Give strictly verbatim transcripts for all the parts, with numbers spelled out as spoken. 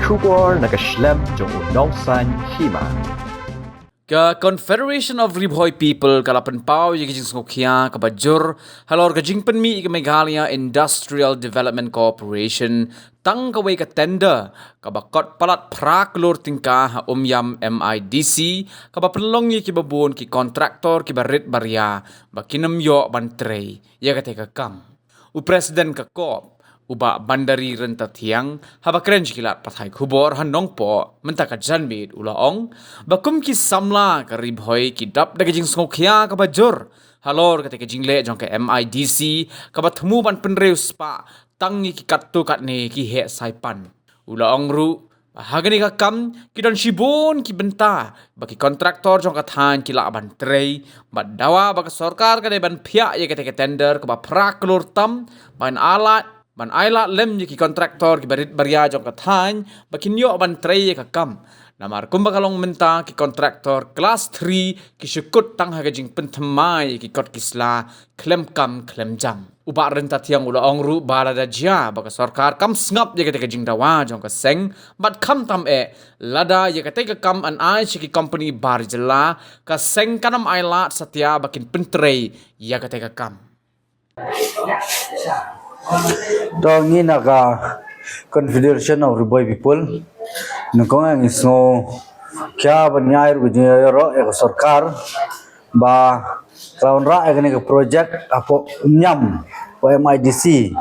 Khubor na ka shlem jong u Nongsaiñ Hima. Ka Confederation of Ri Bhoi People ka la pynpaw ïa ka jingsngewkhia kaba jur halor ka jingpynmih ïa ka Meghalaya Industrial Development Corporation tang kawei ka tender kaba kot palat phra klur tyngka ha Umiam M I D C, kaba pynlong ïa kiba bun ki kontraktor kiba rit baria ba kin ym ïoh ban trei ïa kata ka kam. U President ka COP, u Bah Bandari Ryntathiang, haba kren sha ki lad pathai khubor ha Nongpoh mynta ka janmiet, u la ong ba kum ki samla ka Ri Bhoi ki dap da ka jingsngewkhia kaba jur halor kata ka jingleh jong ka M I D C kaba thmu ban pynriew spah tang ïa ki katto katne ki heh saipan. U la ong ruh ba ha kane ka kam ki don shibun ki bynta ba ki kontraktor jong ka thaiñ ki lah ban trei, bad dawa ba ka sorkar ka dei ban phiah ïa kata ka tender kaba phra klur tam ban ailad, ban ailad lem ïa ki kontraktor kiba rit baria jong ka thaiñ ba kin ïoh ban trei ïa ka kam. Namar kumba ka long mynta, ki kontraktor klas three ki shu kut tang ha ka jingpynthymmai ïa ki kot ki sla khlem kam khlem jam. U Bah Ryntathiang u la ong ruh ba lada jia ba ka sorkar kam sngap ïa kata ka jingdawa jong ka seng, bad khamtam eh lada ïa kata ka kam yn ai sha ki kompani bar jylla, ka seng kan ym ailad satia ba kin pyntrei ïa kata ka kam. To ngi na ka Confederation of Ri Bhoi People, nyngkong ngi sngewkhia ban ai ruh ka jingïaroh ïa ka sorkar ba ka la wanrah ïa kane ka project hapoh Umiam, hapoh M I D C.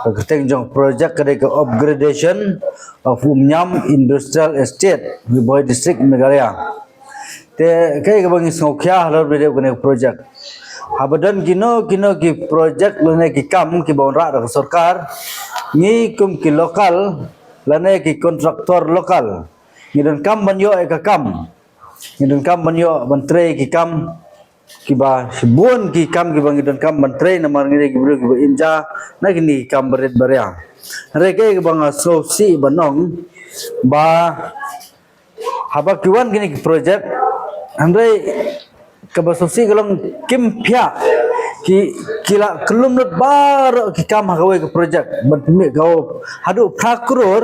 Ka kyrteng jong ka project ka dei ka Upgradation of Umiam Industrial Estate, Ri Bhoi District, Meghalaya. Te kaei kaba ngi sngewkhia halor ba dei kane ka project. Haba don kino kino ki project lane ki kam kiba wanrah da ka sorkar, ngi kum ki local lane ki kontraktor local ngi donkam ban ïoh ïa ka kam. Ngi donkam ban ïoh ban trei ki kam kiba shibun ki kam kiba ngi donkam ban trei namar ngi dei ki briew kiba im ja na kine ki kam barit baria. Hynrei kaei kaba nga sngewsih ban ong ba haba ki wan kine ki project, hynrei kaba sngewsih ka long kim phiah, ki, ki la kyllum lut baroh ki kam ha kawei ka project ban pynmih ka, haduh phra klur,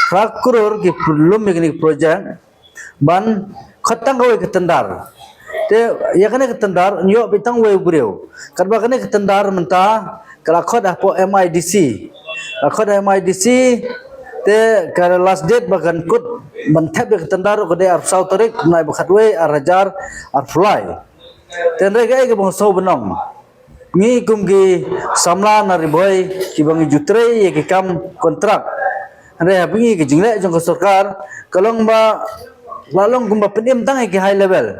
phra klur ki kyllum ïa kine ki project ban khot tang kawei ka tender. Te ïa kane ka tender ïoh beit tang uwei u briew. Katba kane ka tender mynta ka la khot hapoh M I D C. La khot ha M I D C, te ka last date ba kan kut ban thep ïa ka tender ka dei arphew saw tarik bnai ba khatwei, ar hajar arphew lai. Te hynrei kaei kaba nga sngew ban ong, ngi kum ki samla na Ri Bhoi kiba ngi ju trei ïa ki kam kontrak, hynrei haba ngi, ka jingleh jong ka sorkar ka long ba la long kumba pynim tang ïa ki high level.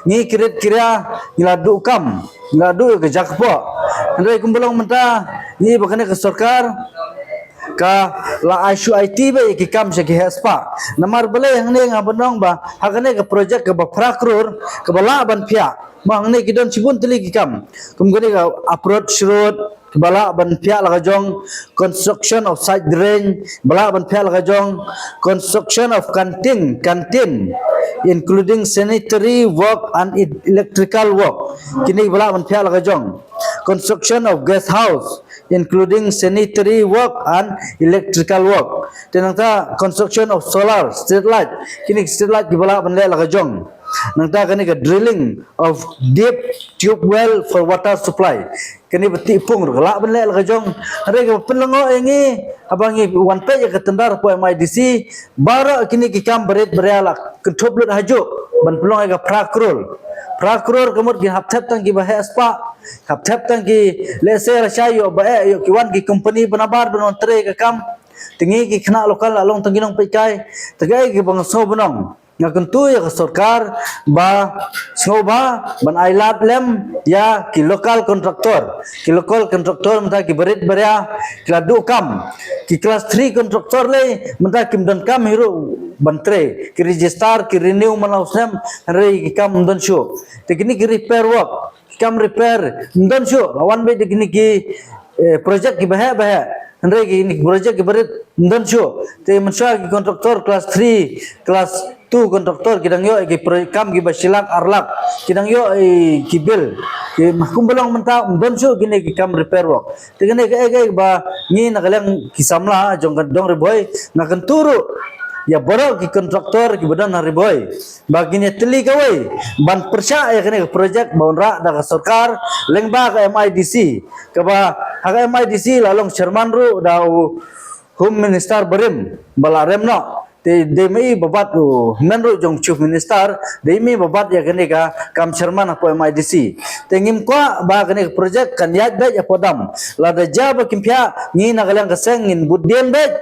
Ngi ki rit ki ria ngi la duh kam, ngi la duh ïa ka jaka kpoh. Hynrei kumba long mynta, ngi ba kane ka sorkar ka la ai shu aiti beit ïa ki kam sha ki heh spah. Namar balei hangne nga ban ong ba ha kane ka project kaba phra klur kaba lah ban phiah, ma hangne ki don shibun tylli ki kam. Kum kane ka approach road, ba lah ban phiah la ka jong, construction of side drain, ba lah ban phiah la ka jong, construction of canteen, canteen, including sanitary work and e-, electrical work. Kine ba lah ban phiah la ka jong. Construction of guest house, including sanitary work and electrical work. Te nangta construction of solar street light. Kine street light kiba lah ban leh la ka jong. Nangta kane ka drilling of deep tube well for water supply. Kane ba tih pung ruh ka lah ban leh la ka jong. Hynrei kaba pynlyngngoh ïa ngi, haba ngi wan peit ïa ka tender hapoh M I D C, baroh kine ki kam barit baria la kynthup lut hajuh ban pynlong ïa ka phra klur. Phra klur ka mut ki hap thep tang kiba heh spah, hap thep tang ki lehse lashai ïoh ba eh ïoh ki wan ki company ba nabar ban wan trei ka kam. Te ngi ki khynnah local la long tang ki nongpeitkai. Te kaei kaba nga sngew ban ong, nga kyntu ïa ka sorkar ba sngewbha ban ailad lem ïa ki local contractor. Ki local contractor mynta ki barit baria ki la duh kam. Ki class three contractor lei mynta kim don kam hi ruh ban trei. Ki register, ki renew man la u snem, hynrei ki kam ym don shuh. Te kine ki repair work, ki kam repair ym don shuh. La wan beit da kine ki, eh, project kiba heh ba heh, hynrei kine ki project kiba rit ym don shuh. Te mynshuwa ki contractor class three, class two contractor ki dang ïoh ïa ki pro-, kam kiba shi lak ar lak, ki dang ïoh ïa ki bill. Ki, ma kumba long mynta ym don shuh kine ki kam repair work. Te kane kaei kaei ba ngi na ka liang ki samla jong ka dong Ri Bhoi nga kyntu ruh ïa baroh ki kontraktor kiba don ha Ri Bhoi ba kin ïa tylli kawei ban pyrshah ïa kane ka projek ba wanrah da ka sorkar lyngba ka M I D C, kaba ha ka M I D C la long chairman ruh da u Home Minister barim ba la rem noh. Te dei ma i ba bat u hynmen ruh jong Chief Minister, dei ma i ba bat ïa kane ka kam chairman hapoh M I D C. Te ngim kwah ba kane ka projek kan ïaid beit hapoh dam. Lada jia ba kim phiah, ngi na ka liang ka seng ngin bud dien beit.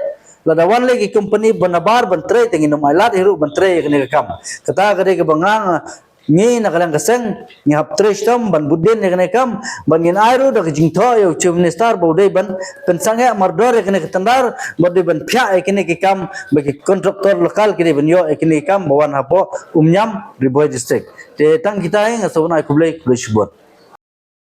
Lada wan leh ki company ban nabar ban trei, te ngin ym ailad hi ruh ban trei ïa kane ka kam. Kata ka dei kaba nga, ngi na ka liang ka seng ngi hap trei shitom ban bud dien ïa kane ka kam, ban ngin ai ruh da ka jingthoh ïa u Chief Minister ba u dei ban pynsangeh mardor ïa kane ka tender, ba u dei ban phiah ïa kane ka kam, ba ki kontraktor lokal ki dei ban ïoh ïa kane ka kam ba wan hapoh Umñiam, Ri Bhoi District. Te tang kita hi, nga sa wan ai khublei, khublei shibun.